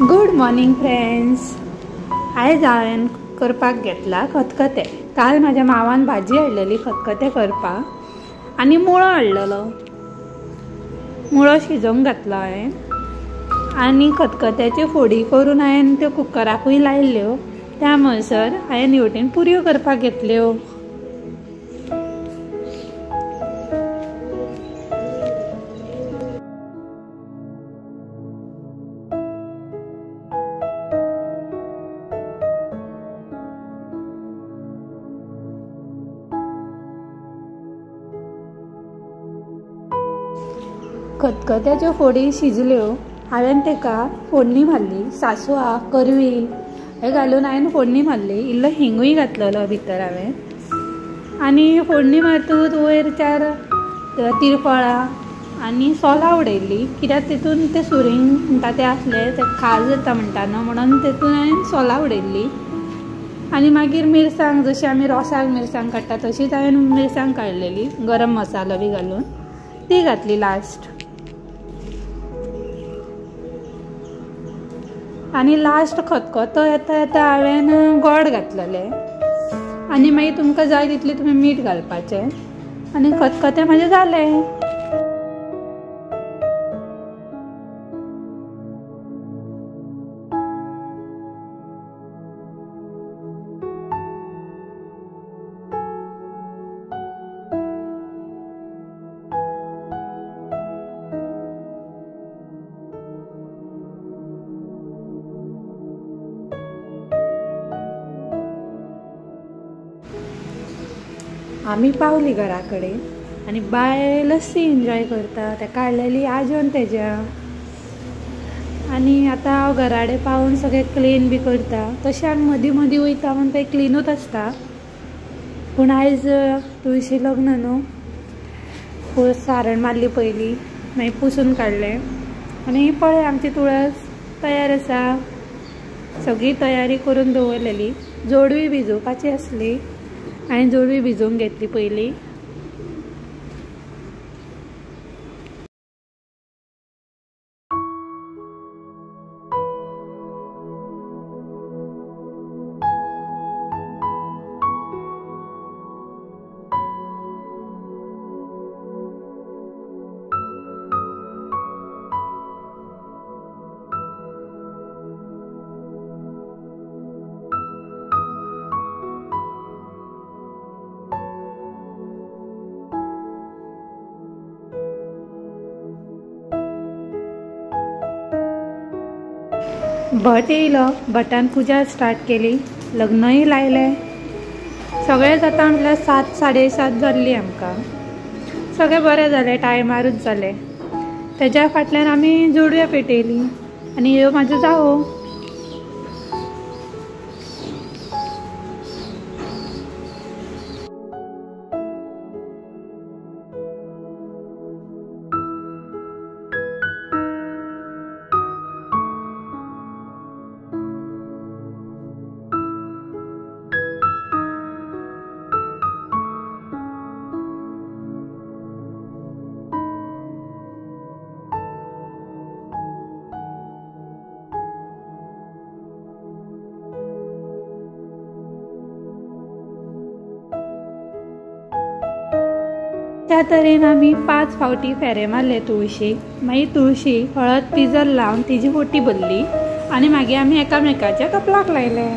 Good morning friends, आयज हांवें करपाक घेतला खतखतें. काल म्हाज्या मावान भाजी हाडलेली खतखतें करपाक आनी मुळो हाडलेलो. मुळो शिजोवंक घातलो हांवें आनी खतखत्याच्यो फोडी करून हांवें त्यो कुकराकूय लायल्यो. त्या म्हणसर हांवें हेवटेन पुरयो करपाक घेतल्यो. खतखत्याच्यो फोडी शिजल्यो, हांवें ताका फोडणी मारली. सासवां, करवील हे घालून हांवें फोडणी मारली. इल्लो हिंगूय घातलेलो भितर हांवें. आनी फोडणी मारतकूच वयर चार तिरफळां आनी सोलां उडयल्ली, कित्याक तितून ते सुरींग म्हणटा ते आसले ते खाज जाता म्हणटा न्हू, म्हणून तितून हांवें सोलां उडयल्ली. आनी मागीर मिरसांग, जशी आमी रोसाक मिरसांग काडटा तशीच हांवें मिरसांग काडलेली, गरम मसालो बी घालून ती घातली लास्ट. आनी लास्ट खतखतो येता येता हांवें गोड घातलेलें आनी मागीर तुमकां जाय तितलें तुमी मीठ घालपाचें आनी खतखतें म्हाजें जालें. आमी पावली घरा कडेन आनी बाय लस्सी एन्जॉय करता. तेका हाडलेली आजोन तेज्या. आनी आतां हांव घराडे पावून सगळें क्लीन बी करता. तशें आमी मदीं मदीं वयता म्हूण तें क्लिनूच आसता, पूण आयज तुळशी लग्न न्हू, सारण मारली पयली, मागीर पुसून काडलें आनी पळय आमची तुळस तयार आसा. सगळी तयारी करून दवरलेली. जोडवी भिजोवपाची आसली, हांवें जोडवी भिजोवन घेतली पयली. भट येयलो, भटान पुजा स्टार्ट केली, लग्नय लायलें. सगळें जाता म्हटल्यार 7 साडे 7 जाल्ली आमकां. सगळें बरें जालें, टायमारूच जालें. तेज्या फाटल्यान आमी जोडव्या पेटयली आनी ह्यो म्हाज्यो जावो. त्या तरेन आमी 5 फावटी फेरे मारले तुळशीक. मागीर तुळशीक हळद पिजर लावन तिजी ओटी भरली आनी मागीर आमी एकामेकाच्या कपलाक लायले.